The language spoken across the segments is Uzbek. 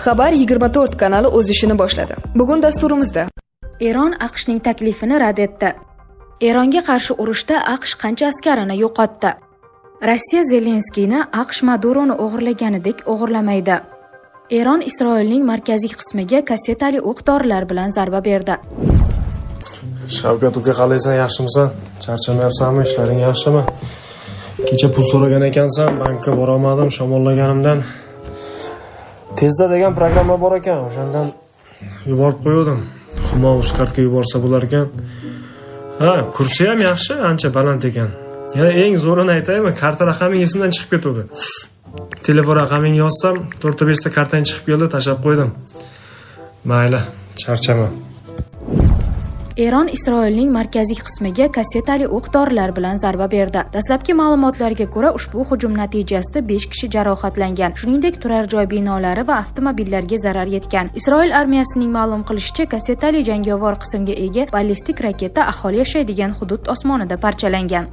Xabar 24 kanali o'z ishini boshladi. Bugun dasturimizda: Eron AQShning taklifini rad etdi. Eronga qarshi urushda AQSh qancha askarini yo'qotdi? Rossiya Zelenskiyni AQSh Maduroni o'g'irlaganidek o'g'irlamaydi. Eron Isroilning markaziy qismiga kassetali o'q-dorilar bilan zarba berdi. Shavkat uka, qalaysan, yaxshimisan? Charchamayapsanmi, ishlaring yaxshimi? Kecha pul so'ragan ekansan, bankka borolmadim shamollaganimdan. Tezda degan programma bor ekan, o'shandan yuborib qo'yuvdim. Humo Uzcardga yuborsa bo'lar ekan. Ha, kursi ham yaxshi, ancha baland ekan. Yana eng zo'rini aytaymi, karta raqaming esimdan chiqib ketuvdi. Telefon raqamingni yozsam, to'rtta beshta kartang chiqib keldi, tashlab qo'ydim. Mayli, charchama. Eron Isroilning markaziy qismiga kassetali o'q-dorilar bilan zarba berdi. Dastlabki ma'lumotlarga ko'ra, ushbu hujum natijasida 5 kishi jarohatlangan. Shuningdek, turar joy binolari va avtomobillarga zarar yetgan. Isroil armiyasining ma'lum qilishicha, kassetali jangovar qismga ega ballistik raketa aholi yashaydigan hudud osmonida parchalangan.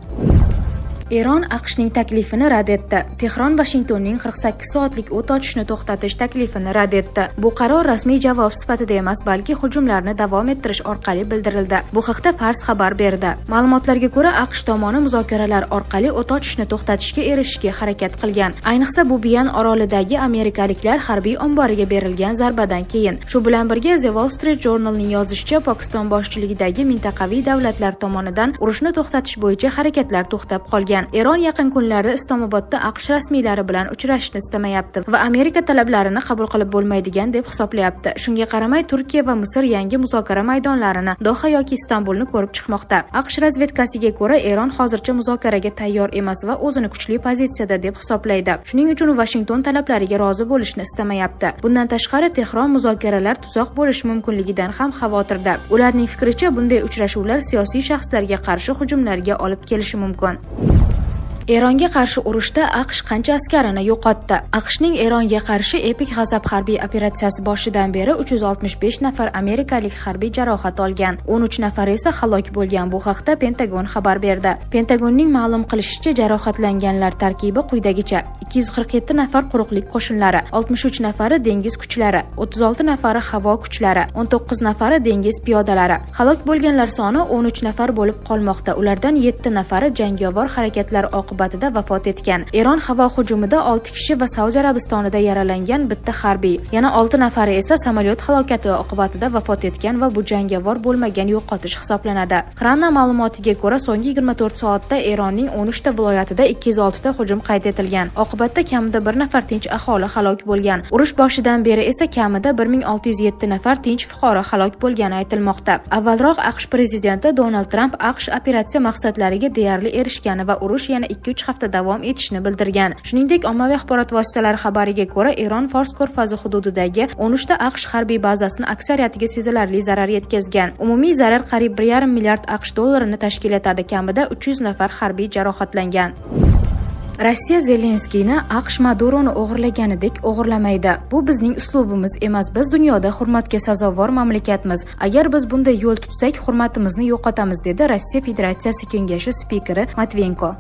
Eron AQShning taklifini rad etdi. Tehron Vashingtonning 48 soatlik o't ochishni to'xtatish taklifini rad etdi. Bu qaror rasmiy javob sifatida emas, balki hujumlarni davom ettirish orqali bildirildi. Bu haqda Fars xabar berdi. Ma'lumotlarga ko'ra, AQSh tomoni muzokaralar orqali o't ochishni to'xtatishga erishishga harakat qilgan. Ayniqsa, Bubiyan orolidagi amerikaliklar harbiy omboriga berilgan zarbadan keyin. Shu bilan birga, The Wall Street Journalning yozishicha, Pokiston boshchiligidagi mintaqaviy davlatlar tomonidan urushni to'xtatish bo'yicha harakatlar to'xtab qolgan. Eron yaqin kunlarda Islomobodda AQSh rasmiylari bilan uchrashishni istamayapti va Amerika talablarini qabul qilib bo'lmaydigan deb hisoblayapti. Shunga qaramay, Turkiya va Misr yangi muzokara maydonlarini, Doha yoki Istanbulni ko'rib chiqmoqda. AQSh razvedkasiga ko'ra, Eron hozircha muzokaraga tayyor emas va o'zini kuchli pozitsiyada deb hisoblaydi. Shuning uchun Vashington talablariga rozi bo'lishni istamayapti. Bundan tashqari, Tehron muzokaralar tuzoq bo'lishi mumkinligidan ham xavotirda. Ularning fikricha, bunday uchrashuvlar siyosiy shaxslarga qarshi hujumlarga olib kelishi mumkin. Eronga qarshi urushda AQSh qancha askarini yo'qotdi? AQShning Eronga qarshi Epik g'azab harbiy operatsiyasi boshidan beri 365 nafar amerikalik harbiy jarohat olgan, 13 nafari esa halok bo'lgan. Bu haqda Pentagon xabar berdi. Pentagonning ma'lum qilishicha, jarohatlanganlar tarkibi quyidagicha: 247 nafar quruqlik qo'shinlari, 63 nafari dengiz kuchlari, 36 nafari havo kuchlari, 19 nafari dengiz piyodalari. Halok bo'lganlar soni 13 nafar bo'lib qolmoqda. Ulardan 7 nafari jangovar harakatlar oqibatida vafot etgan. Eron havo hujumida 6 kishi va Saudiya Arabistonida yaralangan bitta harbiy. Yana 6 nafari esa samolyot halokati oqibatida vafot etgan va bu jangovar bo'lmagan yo'qotish hisoblanadi. Hrana ma'lumotiga ko'ra, so'nggi 24 soatda Eronning 13 ta viloyatida 206 ta hujum qayd etilgan. Oqibatda kamida bir nafar tinch aholi halok bo'lgan. Urush boshidan beri esa kamida 1607 nafar tinch fuqaro halok bo'lgani aytilmoqda. Avvalroq AQSh prezidenti Donald Tramp AQSh operatsiya maqsadlariga deyarli erishgani va urush yana 2-3 hafta davom etishini bildirgan. Shuningdek, ommaviy axborot vositalari xabariga ko'ra, Eron Fors ko'rfazi hududidagi 13 ta AQSh harbiy bazasini aksariyatiga sezilarli zarar yetkazgan. Umumiy zarar qariyb 1,5 milliard AQSh dollarini tashkil etadi. Kamida 300 nafar harbiy jarohatlangan. Rossiya Zelenskiyni AQSh Maduroni o'g'irlaganidek o'g'irlamaydi. Bu bizning uslubimiz emas. Biz dunyoda hurmatga sazovor mamlakatmiz. Agar biz bunday yo'l tutsak, hurmatimizni yo'qotamiz, dedi Rossiya Federatsiyasi Kengashi spikeri Matvenko.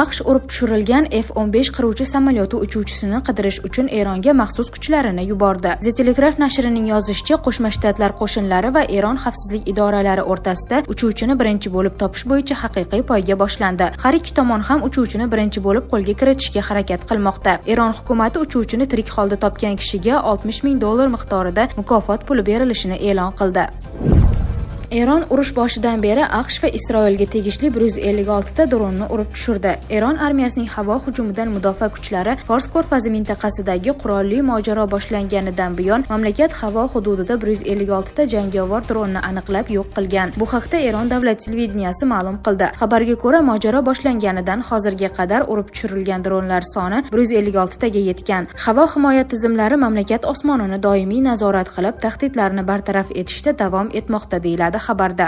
AQSh urib tushirilgan F-15 qiruvchi samolyoti uchuvchisini qidirish uchun Eronga maxsus kuchlarini yubordi. The Telegraph nashrining yozishicha, Qo'shma Shtatlar qo'shinlari va Eron xavfsizlik idoralari o'rtasida uchuvchini birinchi bo'lib topish bo'yicha haqiqiy poyga boshlandi. Har ikki tomon ham uchuvchini birinchi bo'lib qo'lga kiritishga harakat qilmoqda. Eron hukumati uchuvchini tirik holda topgan kishiga 60 ming dollar miqdorida mukofot puli berilishini e'lon qildi. Eron urush boshidan beri AQSh va Isroilga tegishli 156 ta dronni urib tushirdi. Eron armiyasining havo hujumidan mudofaa kuchlari Fors ko'rfazi mintaqasidagi qurolli mojaro boshlanganidan buyon mamlakat havo hududida 156 ta jangovar dronni aniqlab yo'q qilgan. Bu haqda Eron davlat televideniyasi ma'lum qildi. Xabarga ko'ra, mojaro boshlanganidan hozirga qadar urib tushirilgan dronlar soni 156 taga yetgan. Havo himoya tizimlari mamlakat osmonini doimiy nazorat qilib, tahdidlarni bartaraf etishda davom etmoqda, deyiladi xabarda.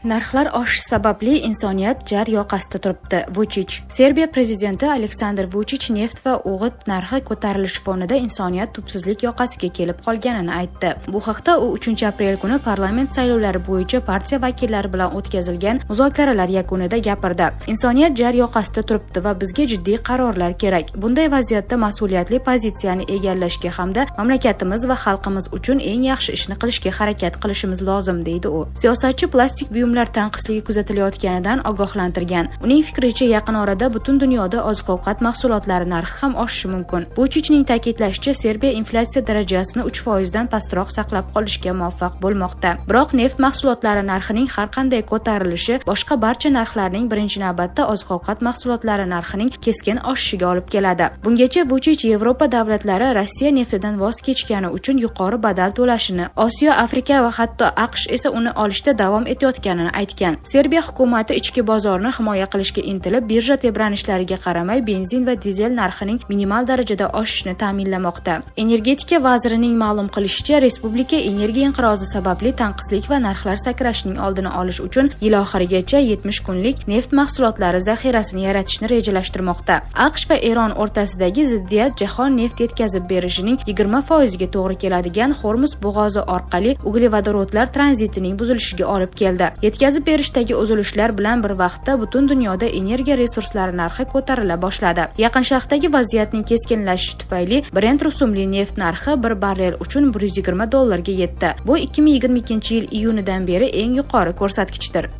Narxlar oshishi sababli insoniyat jar yoqasida turibdi – Vuchich. Serbiya prezidenti Aleksandr Vuchich neft va o'g'it narxi ko'tarilishi fonida insoniyat tubsizlik yoqasiga kelib qolganini aytdi. Bu haqda u 3-aprel kuni parlament saylovlari bo'yicha partiya vakillari bilan o'tkazilgan muzokaralar yakunida gapirdi. Insoniyat jar yoqasida turibdi va bizga jiddiy qarorlar kerak. Bunday vaziyatda mas'uliyatli pozitsiyani egallashga hamda mamlakatimiz va xalqimiz uchun eng yaxshi ishni qilishga harakat qilishimiz lozim, deydi u. Siyosatchi plastik buyumlar tanqisligi kuzatilayotganidan ogohlantirgan. Uning fikricha, yaqin orada butun dunyoda oziq-ovqat mahsulotlari narxi ham oshishi mumkin. Vuchichning ta'kidlashicha, Serbiya inflyatsiya darajasini 3% dan pastroq saqlab qolishga muvaffaq bo'lmoqda. Biroq neft mahsulotlari narxining har qanday ko'tarilishi boshqa barcha narxlarning, birinchi navbatda oziq-ovqat mahsulotlari narxining keskin oshishiga olib keladi. Bungacha Vuchich Yevropa davlatlari Rossiya neftidan voz kechgani uchun yuqori badal to'lashini, Osiyo, Afrika va hatto AQSh esa uni olishda davom etayotganini aytgan. Serbiya hukumati ichki bozorni himoya qilishga intilib, birja tebranishlariga qaramay benzin va dizel narxining minimal darajada oshishini ta'minlamoqda. Energetika vazirining ma'lum qilishicha, respublika energiya inqirozi sababli tanqislik va narxlar sakrashining oldini olish uchun yil oxirigacha 70 kunlik neft mahsulotlari zaxirasini yaratishni rejalashtirmoqda. AQSh va Eron o'rtasidagi ziddiyat jahon neft yetkazib berishining 20% ga to'g'ri keladigan Hormuz bo'g'ozi orqali uglevodorodlar tranzitining buzilishiga olib keldi. Yetkazib berishdagi uzilishlar bilan bir vaqtda butun dunyoda energiya resurslari narxi ko'tarila boshladi. Yaqin Sharqdagi vaziyatning keskinlashishi tufayli Brent rusumli neft narxi bir barrel uchun $120 ga yetdi. Bu 2022-yil iyunidan beri eng yuqori ko'rsatkichdir.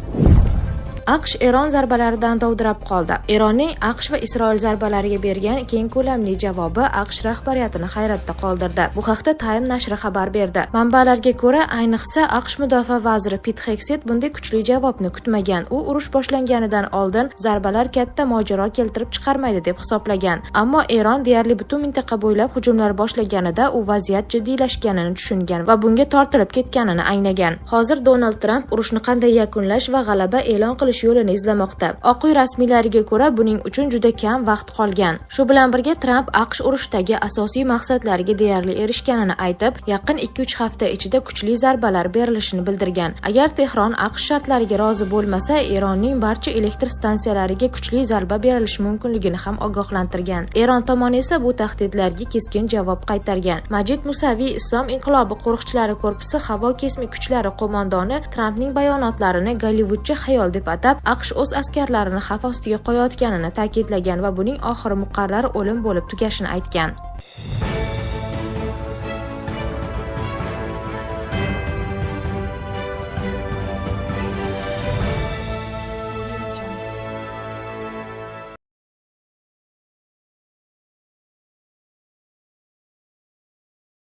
AQSh Eron zarbalaridan dovdirab qoldi. Eronning AQSh va Isroil zarbalariga bergan keng ko'lamli javobi AQSh rahbariyatini hayratda qoldirdi. Bu haqda Time nashri xabar berdi. Manbalarga ko'ra, ayniqsa AQSh mudofaa vaziri Pit Hegset bunday kuchli javobni kutmagan. U urush boshlanganidan oldin zarbalar katta mojaro keltirib chiqarmaydi deb hisoblagan. Ammo Eron deyarli butun mintaqa bo'ylab hujumlar boshlaganida u vaziyat jiddiylashganini tushungan va bunga tortilib ketganini anglagan. Hozir Donald Tramp urushni qanday yakunlash va g'alaba e'lon qilish yo'lini izlamoqda. Oq uy rasmiylariga ko'ra, buning uchun juda kam vaqt qolgan. Shu bilan birga Tramp AQSh urushdagi asosiy maqsadlariga deyarli erishganini aytib, yaqin 2-3 hafta ichida kuchli zarbalar berilishini bildirgan. Agar Tehron AQSh shartlariga rozi bo'lmasa, Eronning barcha elektr stansiyalariga kuchli zarba berilishi mumkinligini ham ogohlantirgan. Eron tomoni esa bu tahdidlarga keskin javob qaytargan. Majid Musaviy, Islom inqilobi qo'riqchilari korpusi havo kesmi kuchlari qo'mondoni Trampning bayonotlarini Gollivudcha xayol deb atab, AQSh o'z askarlarini xavf ostiga qo'yayotganini ta'kidlagan va buning oxiri muqarrar o'lim bo'lib tugashini aytgan.